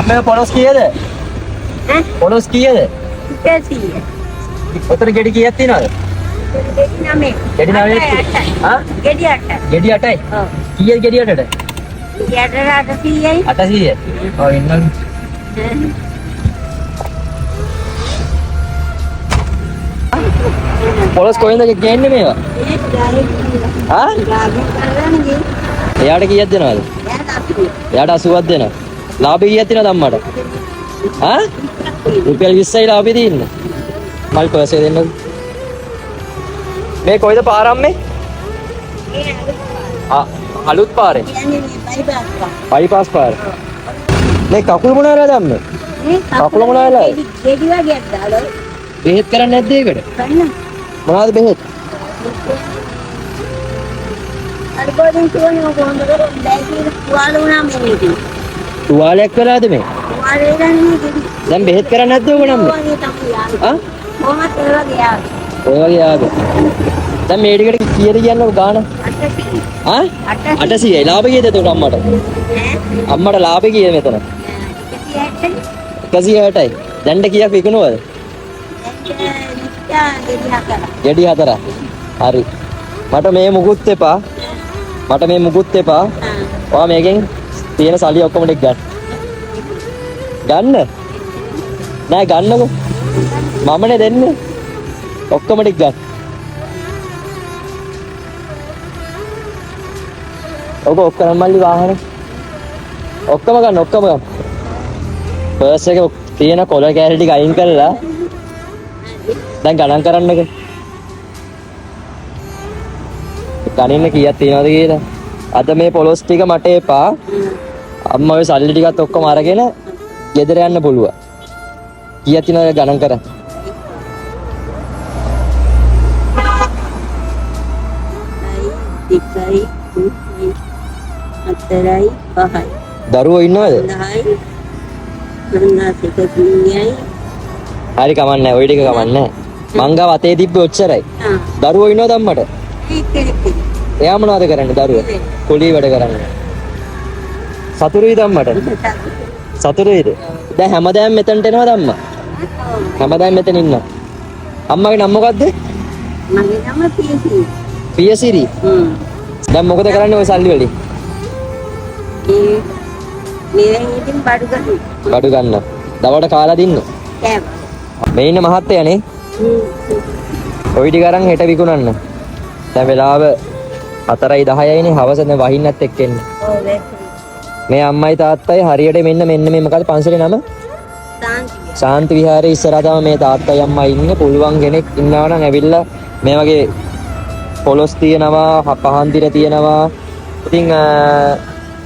අම්මේ පොළොස් කීයද? ඈ? පොළොස් කීයද? 100. ඔතන ගෙඩි කීයක් තියෙනවද? ගෙඩි 9. ගෙඩි 9ක්. ආ? ගෙඩි 8. ගෙඩි 8යි. ඔව්. කීයද ගෙඩි 8ට? ගෙඩි 800යි. 800. ඔව් ඉන්නවලු. පොළොස් කොහෙන්ද ගේන්නේ මේවා? ආ? එයාට කීයක් දෙනවද? එයාට 80ක් දෙනවා. ලාභය කීයක් තියෙනවද අම්මට? ආ? රුපියල් 20යි ලාභය තියෙන්නේ. මල් පර්ස් එක දෙන්නකෝ. මේ කොයිද පාර අම්මේ? ආ අලුත් පාරේ. බයිපාස් පාර. මේ කකුල මොන වෙලාවද අම්මේ? කකුල මොන වෙලාවද? ගෙඩි වගේක් දාලා බෙහෙත් කරන්නේ නැද්ද ඒකට? ගන්න. මොනවද බෙහෙත්? අර කොහෙන් කියන්නේ කොහොමද කරන්නේ? බෑ කියලා තුවාල වුණා මේ ඉතින්. තුවාලයක් වෙලාද මේ? තුවාල වෙලා නෙමෙයි ගෙඩි. දැන් බෙහෙත් කරන්නේ නැද්ද ඕක නම් මේ? ඔය වගේ තමයි යාළුවා. ආ? කොහොමද ඔය වගේ යාළුවා? ඔය වගේ ආවේ. දැන් මේ ටිකට කීයද කියන්නකෝ ගාන? 800. ආ? 800යි. ලාභ කීයද එතකොට අම්මට? ඈ? අම්මට ලාභ කීයද මෙතන? 160යි. 160යි. දැන්ට කීයක් විකුණුවද? දැන් ගෙඩි 4. ගෙඩි 4. හරි. මට මේ මුකුත් එපා. මට මේ මුකුත් එපා. ඔයා මේකෙන් තියෙන සල්ලි ඔක්කොම ටික ගන්න. ගන්න? නෑ ගන්නකෝ. මමනේ දෙන්නේ. ඔක්කොම ටික ගන්න. ඔක ඔක්කොම මල්ලි වාහන. ඔක්කොම ගන්න ඔක්කොම ගන්න. පර්ස් එකේ තියෙන කොළ කෑලි ටික අයින් කරලා දැන් ගණන් කරන්නකෝ. ගණින්න කීයක් තියෙනවද කියලා. අද මේ පොළොස් ටික මට එපා. අම්මා ඔය සල්ලි ටිකත් ඔක්කොම අරගෙන ගෙදර යන්න පුළුවන්. කීයක් තියෙනවද ගණන් කරන්න. 2යි 3යි 4යි 5යි දරුවෝ ඉන්නවද? 10යි 5100යි. හරි කමක් නැහැ. ඔය ටික කමක් නැහැ. මං ගාව අතේ තිබ්බේ ඔච්චරයි. ආ දරුවෝ ඉන්නවද අම්මට? එක්කෙනෙක්. එයා මොනවද කරන්නේ දරුවෝ? කුලී වැඩ කරන්නේ. සතුටුයිද අම්මට? සතුටුයිද? දැන් හැමදාම මෙතනට එනවද අම්මා? හැමදාම මෙතන ඉන්නවා. අම්මගේ නම මොකද්ද? මගේ නම පියසිරි. පියසිරි. හ්ම්. දැන් මොකද කරන්නේ ඔය සල්ලි වලින්? මේ මේවෙන් ඉතින් බඩු ගන්න. බඩු ගන්න. දවල්ට කාලා දින්න. කෑම. මේ ඉන්න මහත්තයානේ. හ්ම්. ඔය ටික අරන් හෙට විකුණන්න. දැන් වෙලාව 4:10යිනේ හවස දැන් වහින්නත් එක්ක එන්නේ. ඔව් වැස්ස. මේ අම්මයි තාත්තයි හරියට මෙන්න මෙන්න මේ මොකද පන්සලේ නම? සාන්තිය. ශාන්ති විහාරයේ ඉස්සරහා තමයි මේ තාත්තයි අම්මයි ඉන්නේ. පුළුවන් කෙනෙක් ඉන්නවා නම් ඇවිල්ලා මේ වගේ පොළොස් තියෙනවා, පහන් තිර තියෙනවා. ඉතින්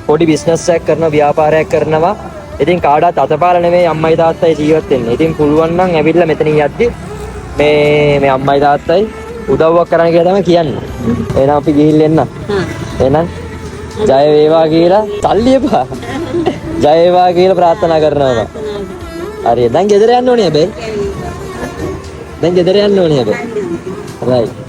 පොඩි බිස්නස් එකක් කරනවා, ව්‍යාපාරයක් කරනවා. ඉතින් කාටවත් අතපාල නෙමෙයි අම්මයි තාත්තයි ජීවත් වෙන්නේ. ඉතින් පුළුවන් නම් ඇවිල්ලා මෙතනින් යද්දි මේ මේ අම්මයි තාත්තයි උදව්වක් කරන්න කියලා තමයි කියන්නේ. එහෙනම් අපි ගිහින් එන්න. හා. එහෙනම් ජය වේවා කියලා සල්ලි එපා. ජය වේවා කියලා ප්‍රාර්ථනා කරනවා මම. හරි දැන් ගෙදර යන්න ඕනේ හැබැයි. දැන් ගෙදර යන්න ඕනේ හැබැයි. රයිට්.